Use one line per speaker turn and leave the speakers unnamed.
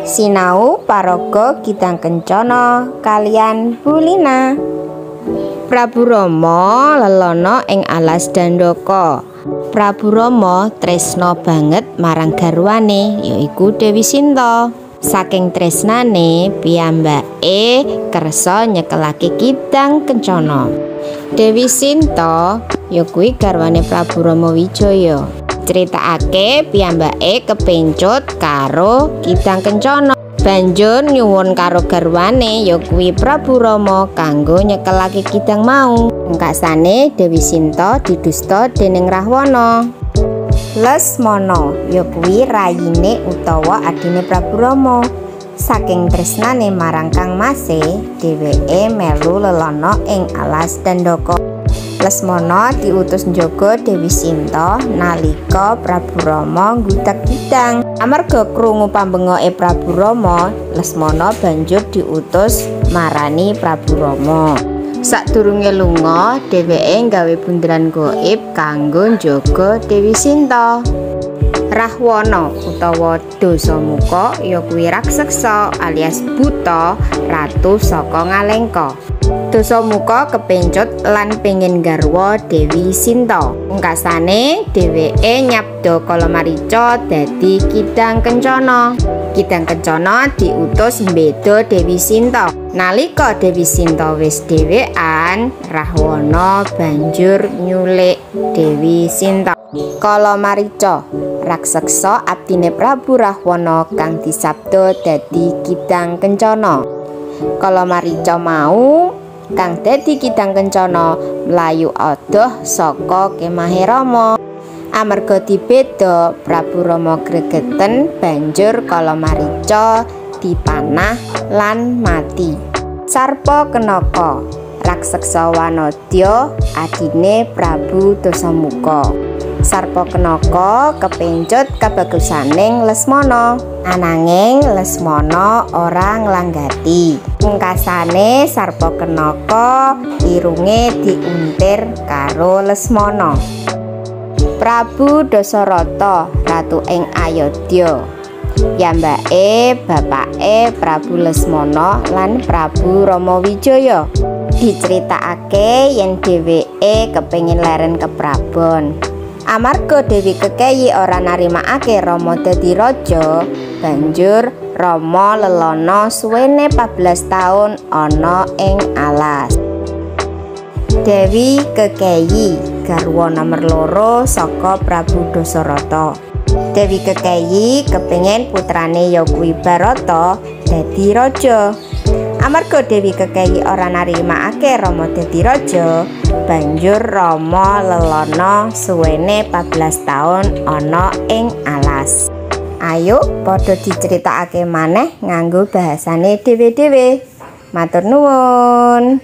Sinau paraga Kidang Kencana kaliyan Bulina. Prabu Rama lelana ing alas Dandaka. Prabu Rama tresna banget marang garwane yaiku Dewi Sinta. Saking tresnane piyambake kersa nyekelake Kidang Kencana. Dewi Sinta ya kuwi garwane Prabu Rama Wijaya. Critakake piyambake kepencut karo Kidang Kencana. Banjur nyuwun karo garwane ya kuwi Prabu Rama kanggo nyekelake kidang mau. Pungkasane Dewi Sinta didusta dening Rahwana. Lesmana ya kuwi rayine utawa adine Prabu Rama. Saking tresnane marang kang mase, dheweke melu lelana ing alas Dandaka. Lesmana diutus njaga Dewi Sinta nalika Prabu Rama nggudak kidang. Amarga krungu pambengoke Prabu Rama, Lesmana banjur diutus marani Prabu Rama. Sadurunge lunga, dheweke nggawe bunderan gaib kanggo njaga Dewi Sinta. Rahwana utawa Dasamuka ya kuwi raksasa alias buta, ratu saka Ngalengka. Dasamuka kepencut lan pengin garwa Dewi Sinta. Pungkasane dheweke nyabda Kala Marica dadi Kidang Kencana. Kidang Kencana diutus mbeda Dewi Sinta. Nalika Dewi Sinta wis dhewean, Rahwana banjur nyulik Dewi Sinta. Kala Marica raksasa abdine Prabu Rahwana kang disabda dadi Kidang Kencana. Kala Marica mau kang dadi Kidang Kencana mlayu adoh saka kemahe Rama. Amarga dibeda, Prabu Rama gregeten banjur Kala Marica dipanah lan mati. Sarpa Kenaka raksasa wanadya adine Prabu Dasamuka. Sarpa Kenaka kepencut kabagusaning Lesmana, ananging Lesmana ora nglanggati. Pungkasane Sarpa Kenaka irunge diuntir karo Lesmana. Prabu Dasarata ratu ing Ayodya. Piyambake bapake Prabu Lesmana lan Prabu Rama Wijaya. Diceritakake yen dheweke kepengin leren keprabon. Amarga Dewi Kekeyi ora narimakake Rama dadi raja, banjur Rama lelana suwene 14 taun ana ing alas. Dewi Kekeyi garwa nomer 2 saka Prabu Dasarata. Dewi Kekeyi kepengin putrane ya kuwi Barata dadi raja. Amarga Dewi Kekeyi ora narimakake Rama dadi raja, banjur Rama lelana suwene 14 taun ana ing alas. Ayo padha diceritakake maneh nganggo bahasane dhewe-dhewe. Matur nuwun.